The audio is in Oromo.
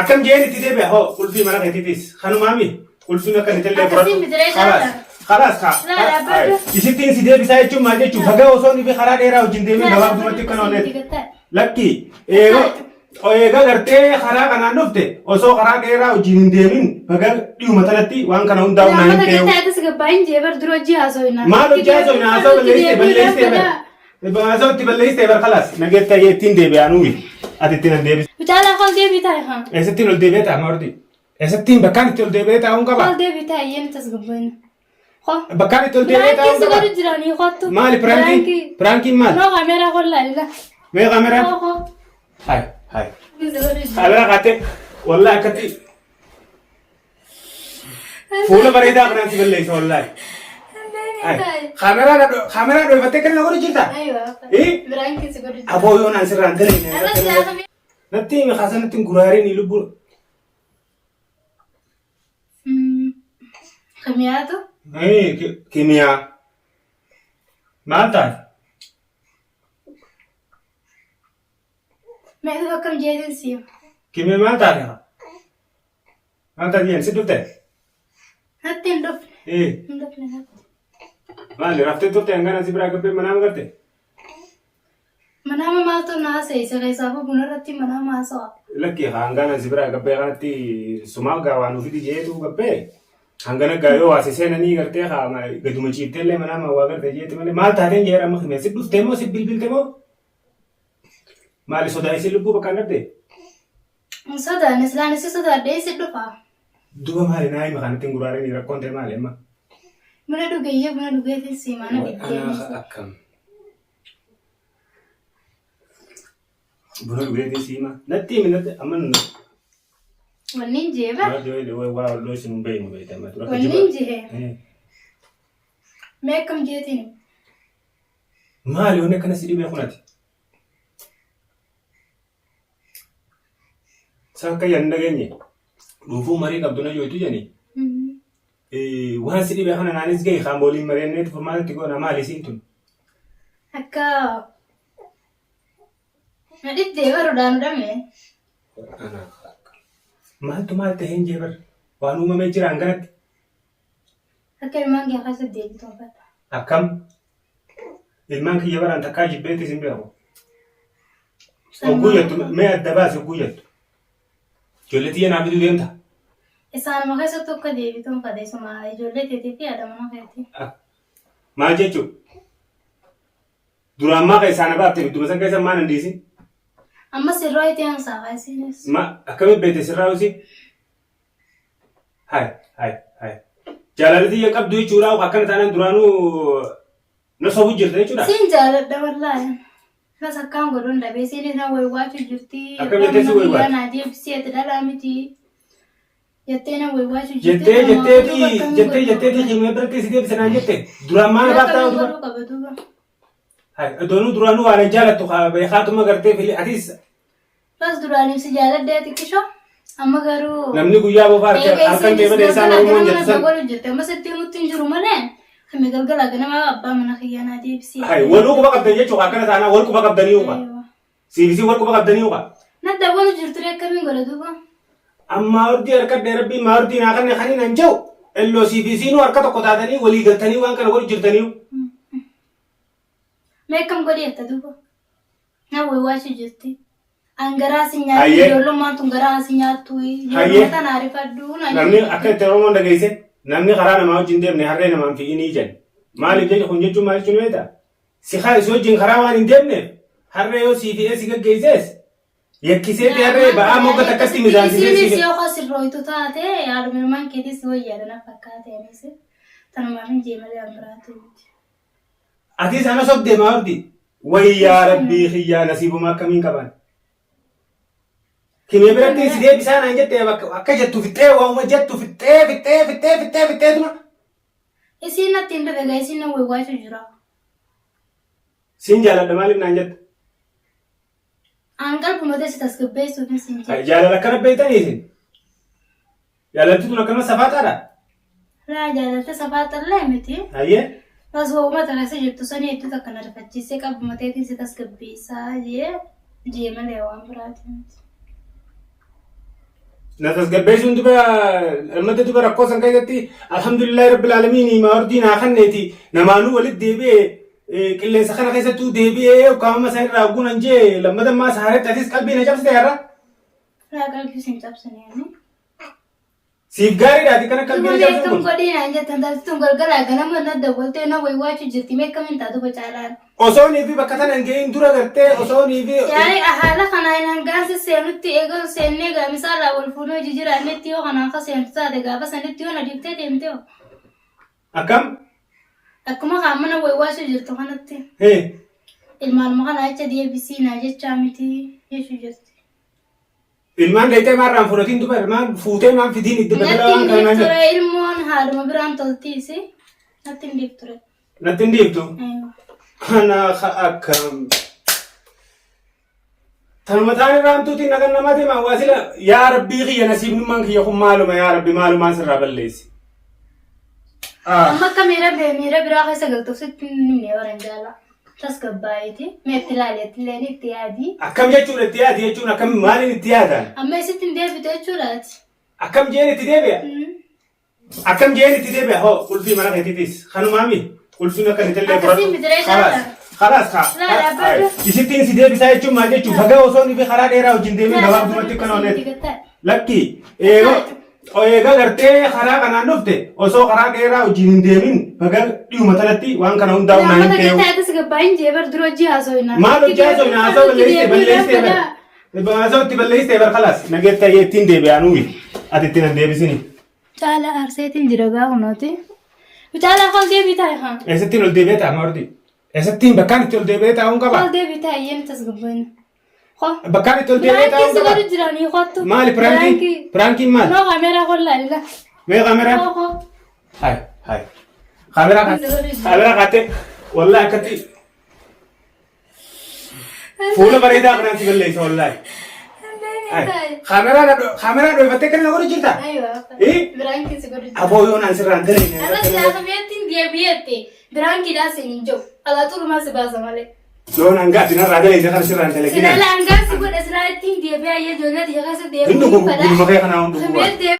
Akkam jeen itti deebi'a hoo qulfii mana keetiitis kanumaami qulfiin akka inni illee Akkasii miti ree Kalaas laata? kalaas kaa. Laala, abbaa Isittiin si deebisaa jechuun maal jechuun baga osoo inni karaa dheeraa wajjin deemee gabaabdumatti akka nooneet. Lakki eega eega gartee karaa kanaan dhufte osoo karaa dheeraa wajjin hin deemin baga dhiyuma tanatti waan kana hundaa'u na hin Lammata ta'u. gattaatis gabbaayin jee bar dura hojii haasofna. Maal hojii haasofna? Haasoo balleessite balleessite bar. Haasoo itti balleessite bar kalaas nageetta ittiin deebi'aa nuyi ati ittiin hin deebis. Mucaalaa kol deebii taa'e haa. Eessattiin ol deebi'ee ta'a maarti? Eessattiin bakkaan itti ol deebi'ee taa'uun qaba? Kol deebii taa'e yeen tasgabboyna. Ko. Bakkaan itti ol deebi'ee Piraankiin taa'uun si qaba? godhu jiranii kottu. Maali piraankiin? Piraankiin maali? Noo kaameeraa kol laalila. Mee kaameraan? Koo koo. Hai hai. Si godhu jira. Kaameraa kaatee wallahi akkatti fuula bareedaa kanaan si balleessa wallahi. Hai. Kaameraa kaameraa dho'ifattee kan na godhu jirta? Aywa. Eh? Piraankiin si godhu jira. Aboo yoon an sirraan Arras dalene. laafame. Natti himi kaasan natti hin guraariin lubbuu. Kamiyaatu. Kimiyaa. Maal taate? Meetu akkam jeetin siima. Kimiyaa maal taate? Maal taate jeen si dhufte? Natti hin dhufne. Hin dhufne natti. Maali raftee turte hangana si biraa gabbee manaa magarte? Manaama maaltu na haasa'e keessaafuu buna irratti manaama haasa'a. Lakki hangana si biraa gabbee kanatti sumaa gaa waan ofii jeetu gabbee hangana gaa yoo waasi seenanii gartee haa gaduma ciiftee illee manaa waa garte jeeti malee maal taateen jeera amma kimiyaa si dhuftee moo si bilbilte moo? Maali sodaa isii lubbuu bakka hin dhabde? Hin sodaanne silaan si sodaadhee si dhufa. Duba maali naa hima kanatti hin guraareen rakkoon ta'e maali amma? Buna dhugeeyyee buna dhugeetiin siima na Anaa dhibbee. akkam. Buna dhugeetiin siima. Natti himi natti amma nu. Wanni hin jee bara. Waa walloo isin hin beeknu beekte amma dura. Wanni hin jee. Mee akkam jeetiin? Maali wanni akkana si dhibee kunati? Isa akka yan dhageenye dhuufuu marii qabdu na jooytu jedhani. Waan si dhibee kana naanis gahi kaan waliin mari'anneetu furmaata itti goona maali isiin tun? Akka na dhibdee baruudhaan dhame. Maaltu maal ta'ee hin jee bar waan uumamee jira hanganatti. Akka ilmaan kee keessa deebitu uffata. Akkam ilmaan kiyya baraan takkaa jibbeetti isin beeku. Ogguu jettu mee adda baasi ogguu jettu. Ijoollee tiyya naa fiduu deemta. Isaanuma keessatti akka deebitu uffata isuma ijoollee teetii fi haadha mana keetii. Maal jechuun? Duraan maa keessaa na baafte gidduma san keessa maa nan dhiisin? Amma sirraa itti aansaa kaasinis. Ma akkamitti beekte sirraa usi? Hai hai hai. Jaalalli tiyya qabdu jechuudha akkana taanaan duraanuu na sobu jirta jechuudha. Siin jaaladha wallaahi. Bas akkaan godhuun dhabee siin na waywaachuu jirti. Akkam jettee si waywaatti? Naa deebisee ati dhalaa miti. Jettee na waywaachuu jirti. Jettee jetteeti jettee jetteeti himee biratti si deebise naan jette duraan maa na baaftaa Akkamiin duba. godhuu qaba duuba. Hai doonuu duraanuu waan hin jaalattu beekaatuma gartee fili atis Bas duraan si jaaladhee xiqqisho. Amma garuu. namni guyyaa bofaa harkan ta'e malee isaan Oromoon jettu san. Godhu jirti. Amma sitti himutti hin jiru malee. Himi galgala ganama abbaa mana kiyyaa naa deebisee. Hai waluu quba qabdan jechuudha akkana taanaa wal quba qabdanii uba. Siifisii wal quba qabdanii uba. Na dawwalu jirtu akkamiin godha duuba. Amma ordii harkadhee rabbiin maa ordii naa kanne kaniin an jedhu elloo siifisiinuu harka tokko taatanii walii galtanii waan kana godhu jirtanii. Mee akkam godhi jetta duuba. Na waywaachuu jirti. An garaa si nyaattu Hayyee. ijoollummaan tun garaa si nyaattu. Hayyee. Ijoollummaa tana arifadhu. na Namni jirti. akka itti Oromoon dhageesse namni karaa namaa wajjin deemne harree namaan fi'inii jedhe. Maaliif jecha kun jechuun maal jechuun beektaa? Si haa si wajjin karaa waan hin deemneef harree yoo sii fi'ee si gaggeessees yakkiseeti harree ba'aa mogga takkatti mizaansisee sii Isiinis fi'e. yoo sirrooytu taate haaluma ilmaan keetis si wayyaadha na fakkaate anis. Tanumaaf hin jee malee an biraatu miti. Atis ana sobdee maa hordi? Wayyaa rabbii kiyyaa nasiibuma akkamiin qaban? Kimee biratti si deebisaa naan jette bakka akka jettu fixxee waa'uma jettu fixxee fixxee fixxee fixxee fixxeetuma Isiin natti hin dhufe gaa isiin na waywaachuu jira. siin jaaladha maaliif naan jette? An qalbuma teessi tasgabbeessuuf hin siin jedhe. Jaalala akkana beektanii isin? Jaalalti tun akkana safaaxaadha? Laa jaalalte safaaxallee miti. Hayyee. Bas waa'uma takasa jettu sanii hedduu takka na rifachiisee qalbuma teetiin si tasgabbeessaa jee jee malee waan biraati miti. Na tasgabbeessuun duba lammata duba rakkoo san keessatti alhamdulillahi rabbil aalamiin maawardii naa kanneeti namaanuu walitti deebi'ee qilleensa kana keessattuu deebi'ee ukkaamama san irraa guunan jee lammata ammaa saaretti atis qalbii na cabsite har'a. Laa qalbii sin cabsine ani. Siif gaariidha ati kana qalbii na Mee cabsuun akkam kun. godhee naan jettan taasistuun galgalaa ganama na dawwaltee na waywaachuu jirti mee akkamiin taatu bacaalaan. Osoo nii fi bakka tana hin gahin dura gartee osoo nii fi. Yaani haala kanaan hangaan sisseenutti eega seennee gaamisaarraa wal fuunee hojii jiraannetti yoo kanaan ka seentu taate gaafa sanitti yoo na dhiiftee deemte hoo. Akkam? Akkuma kaan mana waywaachuu jirtu kanatti Hee. ilmaanuma kana jecha deebisii naa jechaa miti jechuu jirti. Ilmaan daytee maarraan fudhatiin duba ilmaan fuutee maan fidiin itti badala Natti waan hin kana naan dhiifture jedhu. ilmoon haaluma biraan toltiisi. Natti hin dhiifture. Natti hin dhiiftu. Aywa. Kana akkam. Tanuma taan irraa hamtuutiin nagan namaa deema waasila yaa rabbii kiyya nasiibnummaan kiyya kun maaluma yaa rabbi maalumaan sirraa balleessi. Amma akka miira miira biraa keessa galtuuf sitti hin himne baran jaalaa. Tasgabbaa'eeti. Mee itti ilaali itti illee itti yaadi. Akkam jechuudha itti yaadi jechuun akkam maaliin itti yaadan? Amma isitti hin deebitu jechuudhaati. Akkam jeen itti deebi'a? Akkam jeen itti deebi'a? Hoo qulfii mana keetiitis kanumaami qulfiin akka itti illee Akkasiin miti ree Kalaas kalaas kaa. Laala, abbaa. Isittiin si deebisaa jechuun maal jechuun baga osoo inni fi karaa dheeraa wajjin deemee gabaabdumatti kan ooletti. Lakki eega eega gartee karaa kanaan dhufte osoo karaa dheeraa wajjin hin deemin baga dhiyuma tanatti waan kana hundaa'u naan hin Lammata ta'u. keessaa tasgabbaa'in jee bar dura hojii haasofna. Maal hojii haasofna haasoo balleessite balleessite bar. Haasoo itti balleessite bar kalaas nageetta ittiin deebi'anuuyi ati ittiin hin deebisini. Caalaa aarseetiin jira gaa kunooti. Caalaa kol deebii taa'e haa. Eessattiin ol deebi'ee ta'a maarti? Eessattiin bakkaan itti ol deebi'ee taa'uun qaba? Kol deebii taa'e yeen tasgabbaa'in. Ko. Bakkaan itti ol deebi'ee Piraankiin taa'uun si qaba? godhu jiranii kottu. Maali piraankiin? Piraankiin maali? Noo kaameeraa kol laalila. Mee kaameeraan? Koo koo. Hai hai. Kaameeraa kaameeraa kaattee wallahi akkatti fuula bareedaa kanaan si balleessa wallahi. Kaameeraa kaameeraa dho'ifattee kana na godhu jirta? Aywa. Eh? Piraankiin si godhu jira. Aboo yoo naan sirraan dalagine. Arra silaa kameettiin deebi'eette piraankiidhaa siin hin jiru. Alaa xurumaa si baasa malee. Yoo naan gaati narraa dalagine kana sirraan dalagine. Silaa laangaa si godhe silaa ittiin deebi'aa ijoollee tiyya keessa Hin deebi'uu dhugu gulma kee kanaa hin dhugu. Kameet deebi'ee.